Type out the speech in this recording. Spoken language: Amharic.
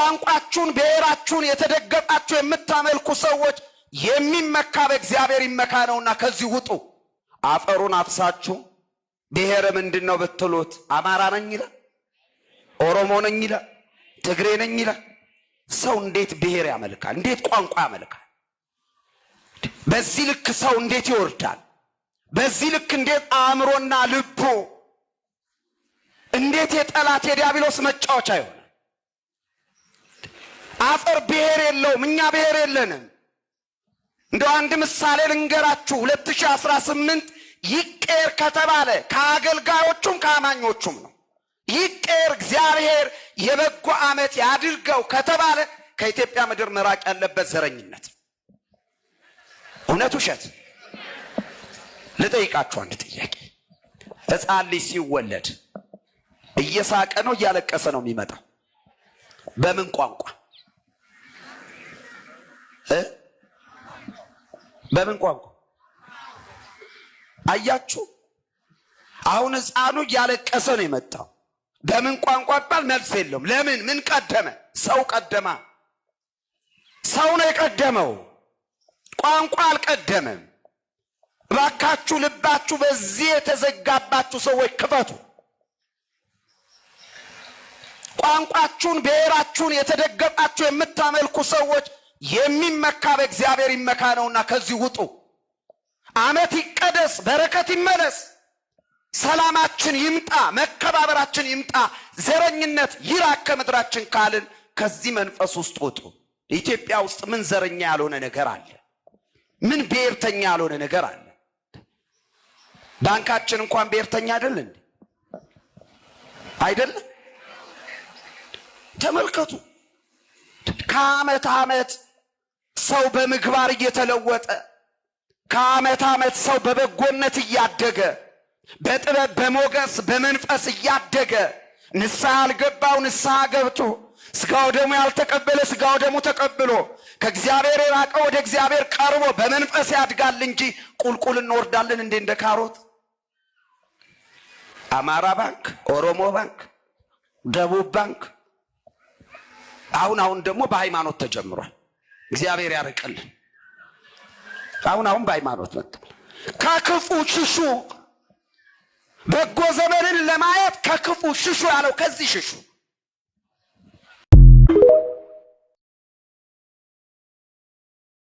ቋንቋችሁን ብሔራችሁን የተደገፋችሁ የምታመልኩ ሰዎች የሚመካ በእግዚአብሔር ይመካ ነውና ከዚህ ውጡ። አፈሩን አፍሳችሁ ብሔር ምንድን ነው ብትሉት አማራ ነኝ ይላል፣ ኦሮሞ ነኝ ይላል፣ ትግሬ ነኝ ይላል። ሰው እንዴት ብሔር ያመልካል? እንዴት ቋንቋ ያመልካል? በዚህ ልክ ሰው እንዴት ይወርዳል? በዚህ ልክ እንዴት አእምሮና ልቡ እንዴት የጠላት የዲያብሎስ መጫወቻ ይሆናል? አፈር ብሔር የለውም። እኛ ብሔር የለንም። እንደው አንድ ምሳሌ ልንገራችሁ። 2018 ይቀየር ከተባለ ከአገልጋዮቹም ከአማኞቹም ነው። ይቀየር፣ እግዚአብሔር የበጎ ዓመት ያድርገው ከተባለ ከኢትዮጵያ ምድር መራቅ ያለበት ዘረኝነት። እውነት ውሸት? ልጠይቃችሁ አንድ ጥያቄ። ሕፃን ልጅ ሲወለድ እየሳቀ ነው እያለቀሰ ነው የሚመጣው? በምን ቋንቋ እ በምን ቋንቋ? አያችሁ፣ አሁን ሕፃኑ እያለቀሰ ነው የመጣው። በምን ቋንቋ ቢባል መልስ የለውም። ለምን? ምን ቀደመ? ሰው ቀደማ። ሰው ነው የቀደመው፣ ቋንቋ አልቀደመም። እባካችሁ ልባችሁ በዚህ የተዘጋባችሁ ሰዎች ክፈቱ። ቋንቋችሁን ብሔራችሁን የተደገፋችሁ የምታመልኩ ሰዎች የሚመካ በእግዚአብሔር ይመካ ነውና ከዚህ ውጡ። ዓመት ይቀደስ፣ በረከት ይመለስ፣ ሰላማችን ይምጣ፣ መከባበራችን ይምጣ፣ ዘረኝነት ይራቅ ከምድራችን ካልን ከዚህ መንፈስ ውስጥ ውጡ። ኢትዮጵያ ውስጥ ምን ዘረኛ ያልሆነ ነገር አለ? ምን ብሔርተኛ ያልሆነ ነገር አለ? ባንካችን እንኳን ብሔርተኛ አይደል እንዴ? አይደለም? ተመልከቱ። ከዓመት ዓመት ሰው በምግባር እየተለወጠ፣ ከዓመት ዓመት ሰው በበጎነት እያደገ፣ በጥበብ በሞገስ በመንፈስ እያደገ፣ ንስሐ ያልገባው ንስሐ ገብቶ፣ ስጋው ደሙ ያልተቀበለ ስጋው ደሙ ተቀብሎ፣ ከእግዚአብሔር የራቀ ወደ እግዚአብሔር ቀርቦ በመንፈስ ያድጋል እንጂ ቁልቁል እንወርዳለን እንዴ እንደ ካሮት? አማራ ባንክ፣ ኦሮሞ ባንክ፣ ደቡብ ባንክ፣ አሁን አሁን ደግሞ በሃይማኖት ተጀምሯል። እግዚአብሔር ያርቅልን። አሁን አሁን በሃይማኖት መጥቷል። ከክፉ ሽሹ፣ በጎ ዘመንን ለማየት ከክፉ ሽሹ ያለው ከዚህ ሽሹ።